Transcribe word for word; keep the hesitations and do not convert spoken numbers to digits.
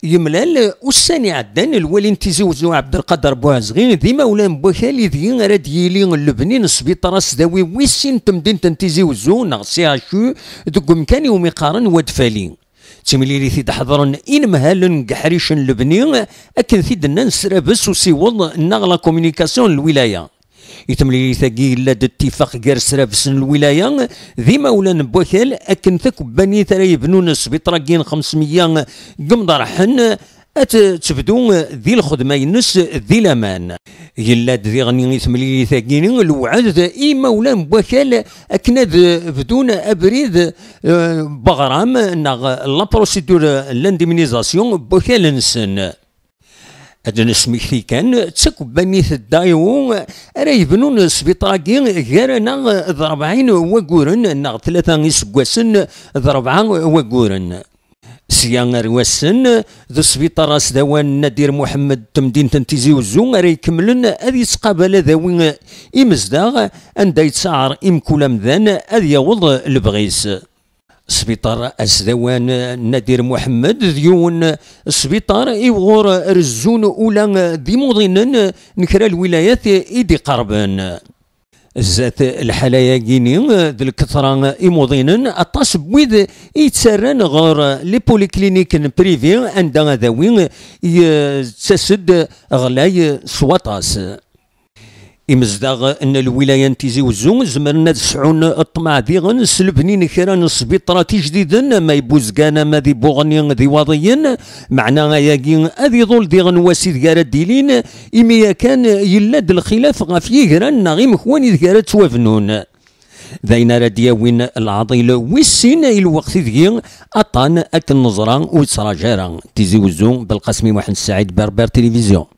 Yemlal ussan iɛeddan lwali n Tizi Uzzu Ɛebdelqader Buɛezɣi d imawlan n wakal ideg ara d-yili lebni n sbiṭar asdawi wis sin n temdint n Tizi Uzzu neɣ C H U deg umkan iwumi qqaren Wad Fali. D timlilit i d-ḥeḍren inemhalen deg uḥric n lebni, akken t-id-nnan srabes usiweḍ neɣ la communication n lwilaya. I temlilit-agi yella-d ttifaq gar srabes n lwilaya d imawlan n wakal akken takebbanit ara yebnun sbiṭar-agi n xemsemya n yimḍerḥen ad t-, tebdu di lxedma-ines di laman. Yella-d diɣen i temlilit-agi lewɛed i imawlan n wakal akken ad bdun abrid, eh, n weɣram neɣ la procédure n l'indemnisation n wakal-nsen. Ad nesmekti kan, d takebbanit Daiwo ara yebnun sbiṭar-agi gar-aneɣ d rebɛin wagguren neɣ tlata iseggasen d rebɛa wagguren. Sya ar wass-n, d sbiṭar asdawan Nadir Muḥemmed n temdint n Tizi Uzzu ara ikemmlen ad yettqabal adawi imezdaɣ, anda yettaɛer i mkul amdan ad yaweḍ lebɣi-s. Sbiṭar asdawan Nadir Muḥemmed d yiwen sbiṭar i wuɣur rezzun ula d imuḍinen n kra lwilayat i d-iqerben. Zdat lḥala-agi-ni d lketra imuḍinen, aṭas n wid i yettarran ɣer les polycliniques n privé anda adawi yettas-d ɣlay s waṭas. Imezdaɣ n lwilaya n Tizi Uzzu zemren ad sɛun ṭṭmeɛ diɣen s lebni n kra n sbiṭrat ijdiden ama i Buzgan ama di Buɣni d Iwaḍiyen, meɛna ayagi ad iḍul diɣen wass ideg ara d-ilin, imi yakan yella-d lxilaf ɣef yigran neɣ imekwan ideg ara ttwabnun. D ayen ara d-yawin leɛḍil wis sin i lweqt ideg aṭan akken neẓra ur yettraǧa ara. Tizi Uzzu, Belqasmi Muḥend Saɛid, Berber Télévision.